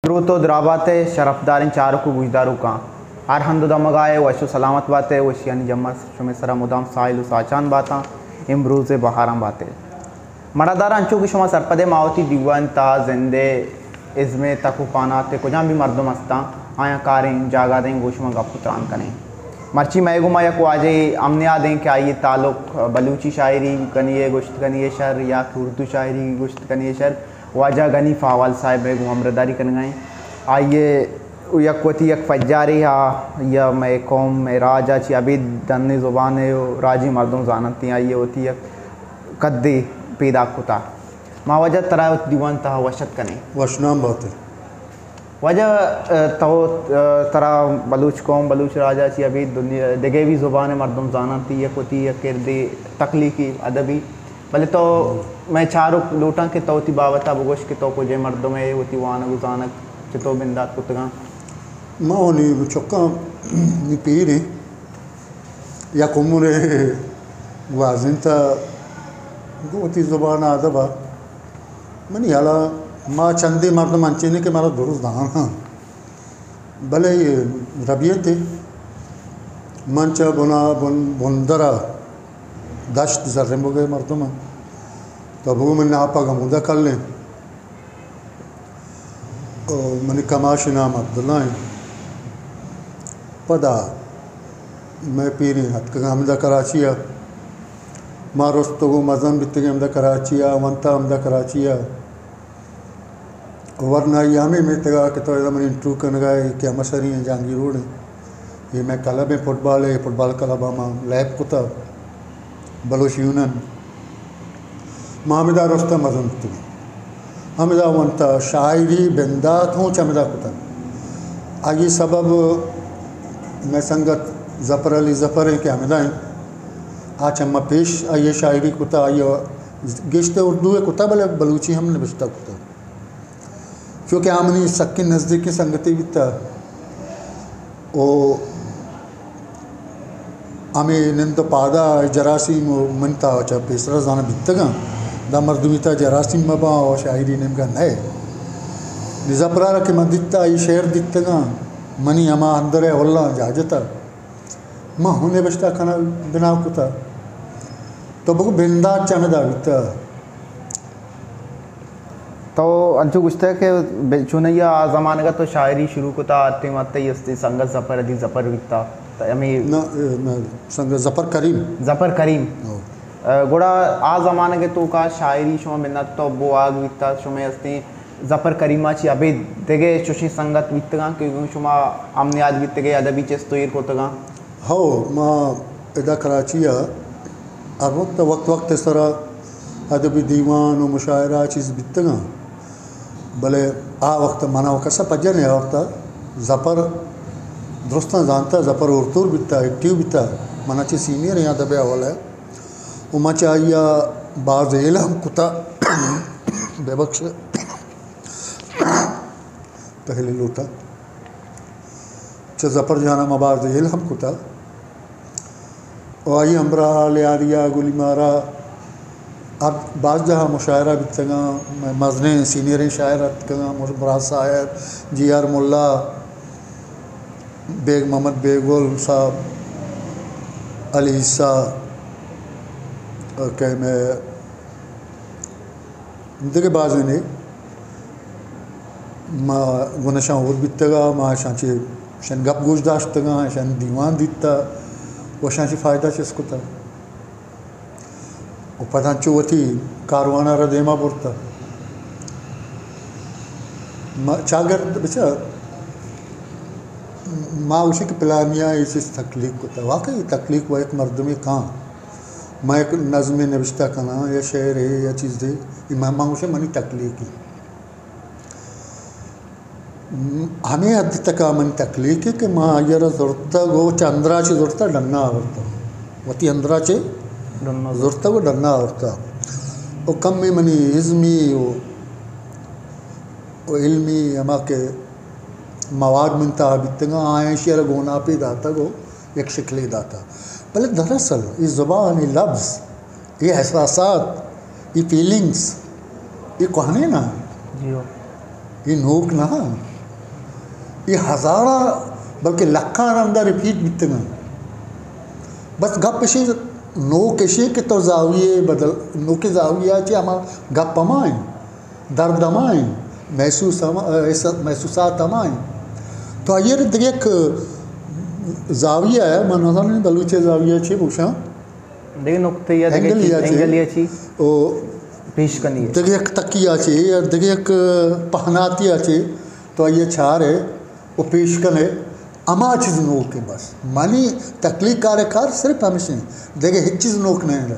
دروت و درابات ء شرفداریں چاروک و گوشداروکاں، ہر ہند و دمگا ء وش و سلامت بات ء وشیانی جمع شمے سرا مدام ساہیل و ساچان باتاں، امروز ء بہاراں بات ء۔ مڑادار، انچو کہ شما سرپد ء ما وتی دیوان تہا زند ء ازم ء تک و پانات ء کجام بھی مردم استاں، آیاں کاریں جاگہ دیں گوں شما گپ و تران کنیں۔ مرچی مئے گوما یک واجہ امنیاد ایں کہ آئی ء تعلق بلوچی شاعری کنی ء گوشت کنی ء شر یا کہ اردو شاعری گوشت کنی ء شر، واجہ غنی فاوال صاحب ء گوں ہمراہداری کنگا ایں۔ آئی ء یک وتی یک پجارے ہا یا مئے قوم، مئے راج ء چی ابید ڈنی زبان ء و راجی مردم زاننت ایں، آئی ء وتی یک قدے پیداک کتا۔ ما واجہ ترا وتی دیوان تہا وش اتک کنیں۔ وشنام بات ئے۔ واجہ، ء، تو، ء، ترا بلوچ قوم، بلوچ راج ء چی ابید دنیا دگہ بھی زبان ء مردم زاننت، یک وتی یک کردے تخلیقی ادبی، بلے تو مئے چاروک لوٹاں کہ تو وتی بابت ء بگوش کہ تو کجے مردم ئے، وتی وانگ و زانگ چتو بندات کتگاں؟ ما و نی چکاں نی پیریں یک عمرے گوازینتا گوں وتی زبان ء ادب ء۔ منی ہیالا ما چندے مردم انچیں کہ مارا درست زاناں، بلے اے ربیت ء من چہ بنا-، بن-، بندر ء دشت زرمبگ ء مردم آں۔ تو بگو من ناپگ ہمودا کلیں۔ او منی کماش نام عبداللہ انت۔ پدا مئے پیریں اتکگاں ہمدا کراچی ء۔ ما رستگ و مزن بیتگیں ہمدا کراچی ء، ونتا ہمدا کراچی ء۔ ورنائی ہمے میتگا کہ تو ادا منی انٹرویو کنگا ئے کہ ہمشری ہیں جہانگیر روڈ ہیں۔ یہ مئے کلب ہیں فٹبال ہے، فٹبال کلب ہم لیب کتا بلوچ یونین۔ ما ہمدا رستہ مزن بوتگیں۔ ہمدا ونتا شاعری بندات ہوں چہ ہمدا کتن۔ آئی سبب مئے سنگت ظفر علی ظفر ہیں کہ ہمدا ہیں۔ آ چہ ما پیش آئی شاعری کتا، آئی گشت اردو کتا بلے بلوچی ہم نبشتہ کتا۔ چونکہ آ منی سکیں نزدیکیں سنگتے بیتا۔ او ہمے نند پادا جراثیم و من تا چہ پیسرا زاناں بیتگاں۔ دا مردمی تا جراثیم مباں و شاعری نیمگا نئے۔ نی ظفرارا کہ من دیتا، ای شعر دیتگاں، منی ہما اندرے ہلاں جاجتا۔ من ہوں نبشتہ کنگ بنا کتا۔ تو بگو بندات چہ ہمدا بیتا۔ تو انچو گوشتہ کہ بے-، چونیا آ زمانگا تو شاعری شروع کتا، آتے ماتے استے سنگت ظفر علی ظفر بیتا۔ تو ہمیں نہ، اے، نہ، سنگت ظفر کریم۔ ظفر کریم۔ ہو۔ ا، گڑا آ زمانگ توکا شاعری شما منت تو بو آگ بیتا، شما استیں ظفر کریما چی ابید دگہ چوشیں سنگت بیتگاں کہ گوں شما ہم نیاد بیتگے، ادبی چست و ایر کتگاں؟ ہو، ما ادا کراچی ء ہر وقت، وقت وقت سرا ادبی دیوان و مشاعرہ چیز بیتگاں، بلے آ وقت منا و کسا پجہ نے، آ وقت ظفر درستاں زانتا، ظفر ہورتور بیتا، ایکٹیو بیتا، منا چی سینئر ہیں ادب حوالہ و ما چہ آئی ء باز ہیل ہم کتا۔ ببخش، پہلے لوٹا۔ چہ ظفر جان ء ما باز ہیل ہم کتا۔ و آئی ہمراہ لیاریا، گلی مارا، ہر باز جاہ مشاعرہ بیتگاں، مزنیں سینئریں شاعر اتکگاں، مر-، مراد ساحر، جی آر ملا، بیگ محمد بیگل صاحب، علی عیسیٰ، کہ مئے دگہ بازینے ما گوں اشاں ہور بیتگا، ما اشاں چہ اشانی گپ گوش داشتگاں، اشانی دیوان دیتا و اشاں چہ فائدہ چست کتا۔ و پدا چو وتی کاروان ء را دیما برتا۔ ما چاگرد بچا، ما گوشیں کہ پلانیا اے چیز تخلیق کتا۔ واقعی تخلیق و یک مردمے کاں۔ ما یک نظمے نوشتہ کناں یا شعرے یا چیزے، اے ما، ما گوشیں منی تخلیقی۔ ہمے حد تکا من تخلیق ہے کہ ما آئی را زرتگ و چہ اندرا چہ زرتگ ڈنا آورتگ۔ وتی اندرا چہ ڈنا زرتگ و ڈنا آورتگ۔ و کمے منی ازمی و، و علمی ہما کہ مواد من تہا بیتگاں، آیاں ایشی را گوناپے داتگ و یک شکلے داتگ۔ بلے دراصل اے زبان، اے لبز، اے احساسات، اے فیلنگز، اے کوہنیں نہ، جی ہو۔ اے نوک نہ۔ اے ہزاراں بلکہ لکھاں رندا ریپیٹ بیتگاں۔ بس گپ اشی، نوک اشی کہ تو زاویہ بدل، نوکیں زاویہ چی ہما گپ ہما ہیں، درد ہما ہیں، محسوس ہما، احساس، محسوسات ہما ہیں۔ تو آئی دگہ یک زاویہ ہے، من نزاناں بلوچی زاویہ چی گوشاں۔ دگہ نقطہ یا دگہ اینگل چی، یا چی، اینگل یا چی او پیش کنی ہے۔ دگہ یک تکی یا چی، یا دگہ یک پہناتی یا چی، تو آئی چار ہے، او پیش کنے، ہما چیز نوک ہے بس۔ منی تخلیق کار کار صرف ہمیشیں، دگہ ہچ چیز نوک نہیں ہے۔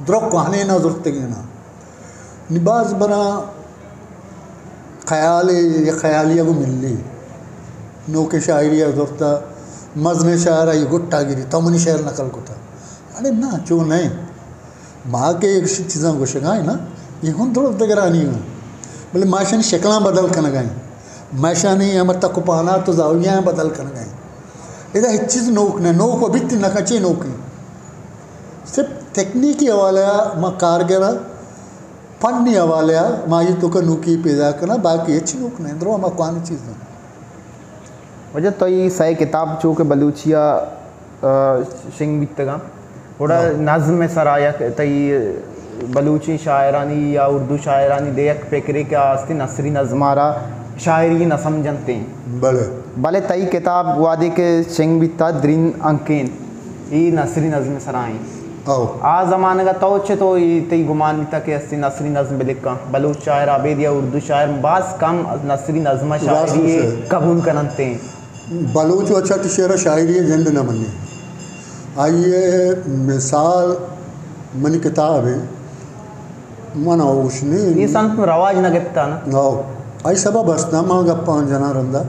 درو کوہنے نہ زرتگی نا۔ نی باز برا خیالے، یہ خیالی گو ملی۔ نوکیں شاعری ء زرتا، مزنیں شاعر ء یہ گٹا گری، تو منی شعر نقل کتا۔ اڑے نا، چو نہیں۔ ما کہ ایک چیزاں گوشگا ہیں نا، یہ ہم درست دگرانی ہیں۔ بلے ما شانی شکلاں بدل کنگا ہیں۔ ما شانی ہم تک و پانا تو زاویہ بدل کنگا ہیں۔ ادا ہچ چیز نوک نہ، نوک و بیت نہ کچے نوک ہیں۔ صرف تکنیکی حوالہ ما کارگر پنی حوالے ء ما یہ تو کہ نوکی پیدا کنا، باقی ہچ نوک نہیں، درو ہما کوانی چیز ہیں۔ واجہ تو یہ سئے کتاب چو کہ بلوچی ء، آ، شنگ بیتگاں۔ گڑا ہاں۔ نظم سرا یک تئی بلوچی شاعرانی یا اردو شاعرانی دے یک فکرے کہ آستی نثری نظم ء را شاعری نہ سمجھنتے۔ بلے۔ بلے تئی کتاب وادے کہ شنگ بیتا درین انکین۔ اے نثری نظم سرا ایں۔ او۔ آ زمانگ ء تو چتو اے تئی گمان بیتا کہ استی نثری نظم بلکاں؟ بلوچ شاعر ابید یا اردو شاعر باز کم نثری نظم ء راست شاعری گوشے۔ قبول کننت ایں۔ بلوچ و چٹ شعر ء شاعری ء جند نہ منی۔ آئی ء مثال منی کتاب ہے۔ من ہوش نہیں۔ یہ سنت رواج نہ گپتا نا۔ ہاؤ۔ آئی سبب است نا، ما گپاں جناں رندا۔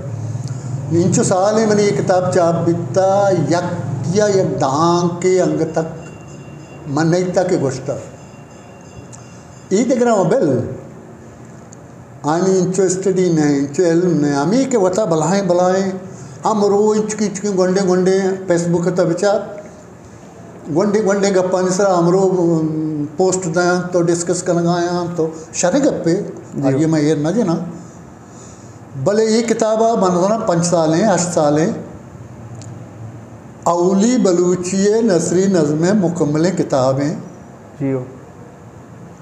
انچو سال منی یہ کتاب چاپ بیتا، یک یا یک دانکے انگ تک من نہیں تا کہ گوشتا۔ ای دگراں بل۔ آنی انچو اسٹڈی نہیں، انچو علم نہیں۔ ہمیں کہ وتا بلائیں بلائیں، ہم رو انچکی انچکی گونڈے گونڈے فیس بک تا بچار۔ گونڈیں گونڈیں گپانی سرا ہمرو، ام، پوسٹ دیاں تو ڈسکس کنگا آیاں تو شریں گپے، جی۔ آئی ء من ایر نہ جناں۔ بلے اے کتاب ء من زاناں پنچ سال ہیں، ہشت سال ہیں۔ اولی بلوچی ء نثری نظم ء مکملیں کتاب ہیں۔ جی ہو۔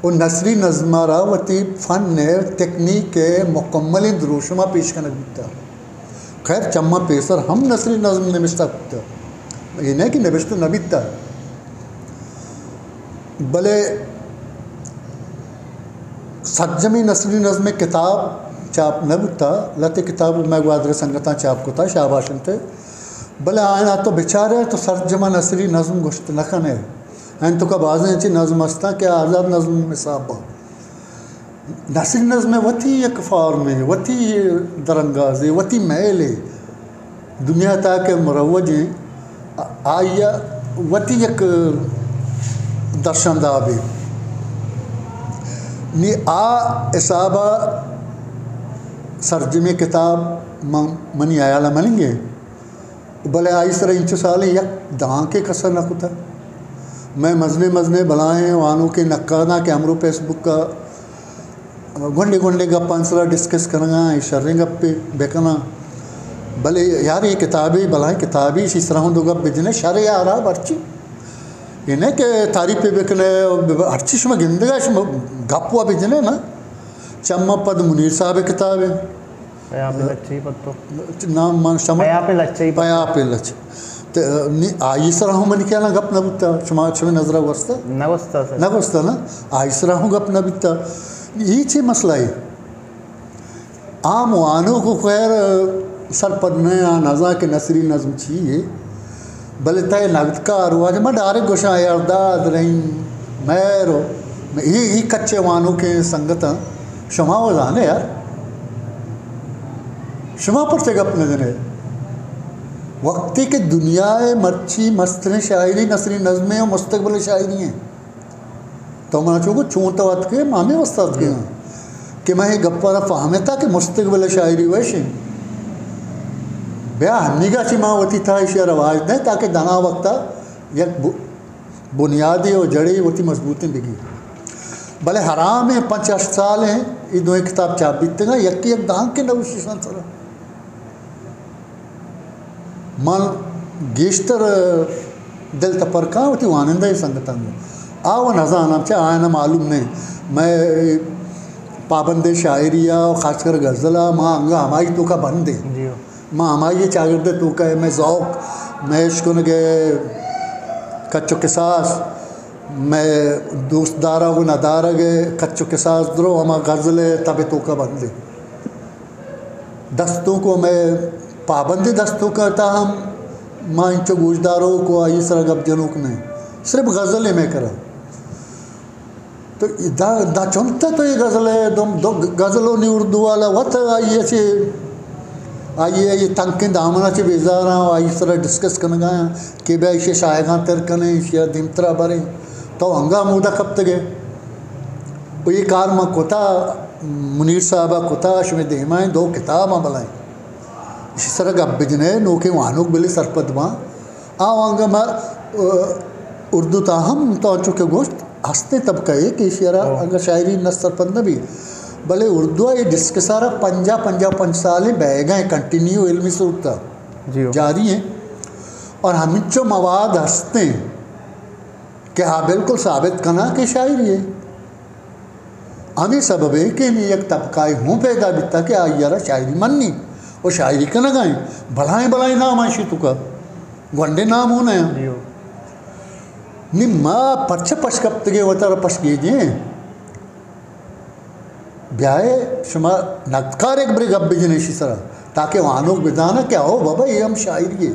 و نثری نظم ء را وتی فن ء تکنیک ء مکملیں دروشم ء پیش کنگ بیتا۔ خیر، چماں پیسر ہم نثری نظم نبشتہ کتہ، اے نہ کہ نبشتہ نہ بیتہ، بلے سرجمیں نثری نظم کتاب چاپ نہ بوتہ۔ لہتے کتاب مئے گوادر سنگتاں چاپ کتہ، شاباش انت، بلے آیاں تو بچارے تو سرجماں نثری نظم گوشت نہ کنے۔ آیاں توکا بازیں چی نظم استاں کہ آزاد نظم حساب باں۔ نثری نظم ء وتی یک فارمے، وتی درانگازے، وتی میلے، دنیا تاکہ مروجیں، آ-، آئی ء وتی یک درشاندابے۔ نی آ حساب ء سرجمیں کتاب من، منی حیال ء مننگے۔ بلے آئی سرا انچو سالیں یک دانکے کس ء نہ کتہ۔ مئے مزنیں مزنیں بلائیں وانوکیں نقاداں کہ ہمرو فیس بک ء گونڈیں گونڈیں گپانی سرا ڈسکس کنگاں، اے شریں گپے بکناں۔ بلے یار، اے کتابے بلائیں کتابے، ایشی سرا ہوں دو گپ بجنے، شر یا حراب ہرچی۔ اے نہ کہ تعریفے بکنے، ہرچی شما گندگا، شما گپ وا بجنے نا۔ چماں پد منیر صاحب ء کتابے۔ پیاپیں لچہ ء پتو۔ نام من شما پیاپیں لچہ ء پتو۔ پیاپیں لچہ۔ تے، نی، آئی سرا ہوں منی خیالاں گپ نہ بوتا، شما، شمے نظرا گوستا؟ نہ گوستا سر۔ نہ گوستا نا؟ آئی سرا ہوں گپ نہ بوتا۔ اے چے مسئلہ ہے؟ عام وانوک و خیر سرپد نہ آں، نزاں کہ نثری نظم چی ہے۔ بلے تئے نگدکار، واجہ، ما ڈائریکٹ گوشاں، یارداد، رحیم، مہر و اے، اے کچے وانوکیں سنگتاں، شما و زانے یار، شما پرچہ گپ نہ جنے؟ وقتی کہ دنیا ء مرچی مستریں شاعری نثری نظمیں و مستقبل شاعری ہیں۔ تو منا چو گو چون تو اتکے، ما ہمے واسطہ اتکے ہاں کہ ما اے گپ ء را فہمتا کہ مستقبل ء شاعری وش انت۔ بیا ہنیگا چہ ما وتی تہا ایشی ء رواج دیں تاکہ دنا وقتا یک ب-، بنیادے و جڑے وتی مضبوطیں بگی۔ بلے حرام ہیں، پنچ ہشت سال ہیں، اے دوئیں کتاب چاپ بیتگاں، یکے یک دانکے نوشیشان سرا۔ من گیشتر دل تپر کاں وتی وانندہ سنگتاں گوں۔ آ و نزاناں، چہ آیاں معلوم نہ۔ مئے پابند شاعری ءَ و خاص کر غزل ءَ ما انگا ہمائی توکا بندیں۔ جی ہو۔ ما ہمائی چاگرد توکا، مئے ذوق، مئے اشکنگ ءِ کچ و کساس، مئے دوست دارگ و ندارگ ءِ کچ و کساس درو ہما غزل ءِ تب توکا بندیں۔ دستونک و مئے پابندیں دستونک ءِ تہا ہم ما انچو گوشداروک و آئی سرا گپ جنوک نہ ایں۔ صرف غزل ءِ مئے کرا۔ تو دا، دا چنت تو اے غزل ءِ دم، دو غزل و نی اردو والا وت آئی ءَ چہ، آئی ءَ اے تنکیں دامن ءَ چہ بیزاراں و آئی سرا ڈسکس کنگایاں کہ بیا ایشی شاہگاں تر کنیں، ایشی دیمترا بریں۔ تو انگا مودا کپتگے۔ و اے کار ما کتا، منیر صاحب ءَ کتا، شمے دیما ایں دو کتاباں بلائیں۔ ایشی سرا گپ بجنے، نوکیں وانوک بلے سرپد باں۔ آ وانگا ما، ا، اردو تا ہم تو انچو کہ گوشت، ہستیں طبقہ اے کہ ایشی را ہاں۔ اگر شاعری نہ سرپد نہ بی، بلے اردو ءِ ڈسکس ءَ را پنجاہ، پنجاہ پنچ سالیں بیگا ایں، کنٹینیو علمی صورت ءَ جی ہو۔ جاری ایں۔ اور ہمینچو مواد ہستیں کہ آ بالکل ثابت کناں کہ شاعری ایں۔ ہمے سبب ایں کہ یک طبقہ اے ہوں پیدا بیتا کہ آئی ءَ را شاعری منی و شاعری کنگا ایں۔ بلائیں بلائیں نام ایشی توکا، گونڈیں نام ہوں نہ ایں۔ جی ہو۔ نی ما پرچہ پش کپتگیں، وتارا پش گیجیں۔ بیائے شما نگدکار یک برے گپ بجنے ایشی سرا، تاکہ وانوک بزاناں کہ او بابا، اے ہم شاعری ایں۔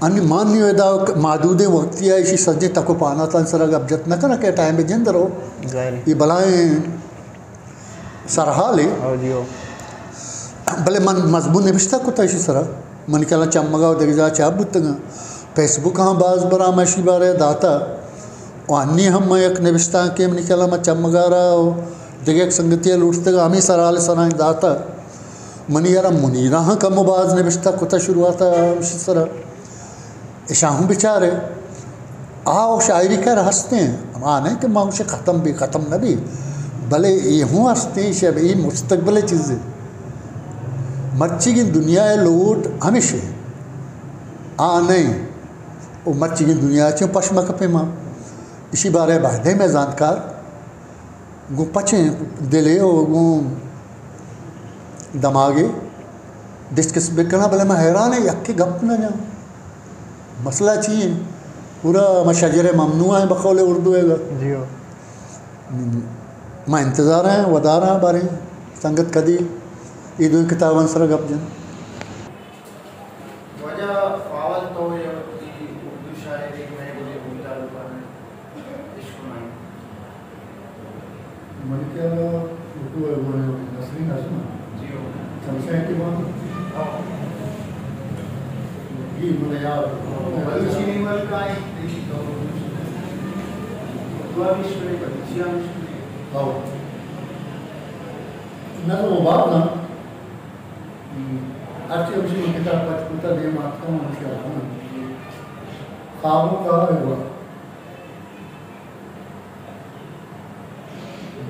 انی مان نی ادا محدودیں وقتی ءَ ایشی سجیں تک و پاناتانی سرا گپ جت نہ کناں کہ ٹائم جند رو۔ ظاہر ایں۔ اے بلائیں سرحالے۔ ہاں جی ہو۔ بلے من مضمون نبشتہ کتا ایشی سرا۔ منی خیالا چمگا و دگہ جاہ چاپ بوتگاں۔ فیس بک ہم باز برا من ایشی بارے داتا۔ و انی ہم من یک نبشتانکے منی خیالا من چمگا را و دگہ یک سنگتی لوٹتگا، ہمے سرحال سرا داتا۔ منی یارا منیرا ہم کم و باز نبشتہ کتا شروعاتا ہمشی سرا۔ اشاں ہوں بچارے، آ و شاعری کر ہستیں، ہما نہ کہ ما گوشے ختم بی، ختم نہ بی، بلے اے ہوں ہستیں، شب اے مستقبل چیزے۔ مرچیگیں دنیا ءِ لوٹ ہمیشے، آ نہ ایں۔ و مرچیگیں دنیا چوں پش مکپیں ما۔ اشی بارے بایدیں مئے زانتکار گوں پچیں دلے و گوں دماغے ڈسکس بکناں، بلے من حیران ایں، یکے گپ نہ جاں۔ مسئلہ چی ایں؟ پورا من شجر ممنوع ایں بقول اردو ءَ۔ جی ہو۔ من انتظار ایں، وداراں، باریں سنگت کدی اے دوئیں کتاباں سرا گپ جن۔ واجہ فاول تو یا وتی اردو شاعری مئے گلے بوتا لوٹانے اشکنائیں۔ من کیا اردو ءِ گونے نثری نظم۔ جی ہو۔ چمشا کے بعد۔ ہاں۔ یہ من یاد۔ بلوچی نیمل کا ایک دیشی تو اردو آ بھی شکنے، بلوچی آ بھی شکنے۔ ہاں۔ نظم و باز نا۔ ہرچی ہمشی من کتاب پچ کتا دیم آتکا ہوں ہمشی آتکا۔ خوابوں کا اغوا۔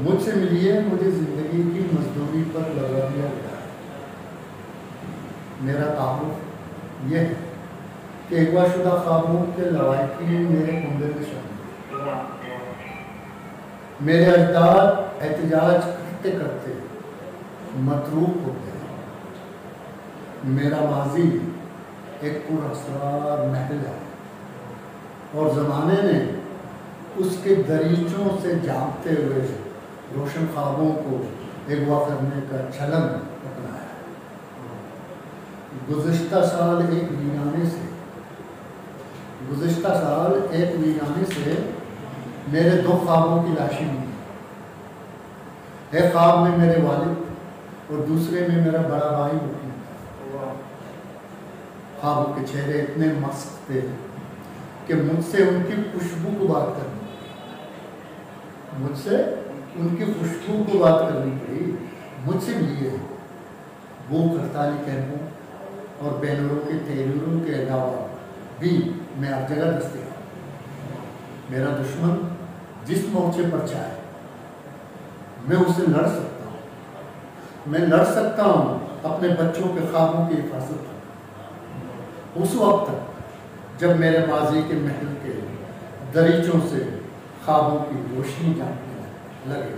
مجھ سے ملیے، مجھے زندگی کی مزدوری پر لگا دیا گیا ہے۔ میرا تعارف یہ ہے کہ اغوا شدہ خوابوں کے لواحقین میرے کنبے میں شامل ہیں۔ میرے اجداد احتجاج کرتے کرتے متروک ہو گئے۔ میرا ماضی ایک پراسرار محل ہے اور زمانے نے اس کے دریچوں سے جھانکتے ہوئے روشن خوابوں کو اغوا کرنے کا چلن اپنایا ہے۔ گزشتہ سال ایک ویرانے سے، گزشتہ سال ایک ویرانے سے میرے دو خوابوں کی لاشیں ملی۔ ایک خواب میں میرے والد اور دوسرے میں میرا بڑا بھائی اٹھ لیتا۔ خوابوں کے چہرے اتنے مست تھے کہ مجھ سے ان کی خوشبو کو بات کرنی پڑی۔ مجھ سے ان کی خوشبو کو بات کرنی پڑی۔ مجھ سے ملیے۔ بھوک ہڑتالی کیمپوں اور بینروں کے تحریروں کے علاوہ بھی میں ہر جگہ دستیاب ہوں۔ میرا دشمن جس مورچے پر جائے، میں اسے لڑ سکتا ہوں۔ میں لڑ سکتا ہوں اپنے بچوں کے خوابوں کی حفاظت۔ اس وقت تک جب میرے ماضی کے محل کے دریچوں سے خوابوں کی روشنی جانکنے لگے،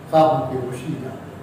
خوابوں کی روشنی جانکنے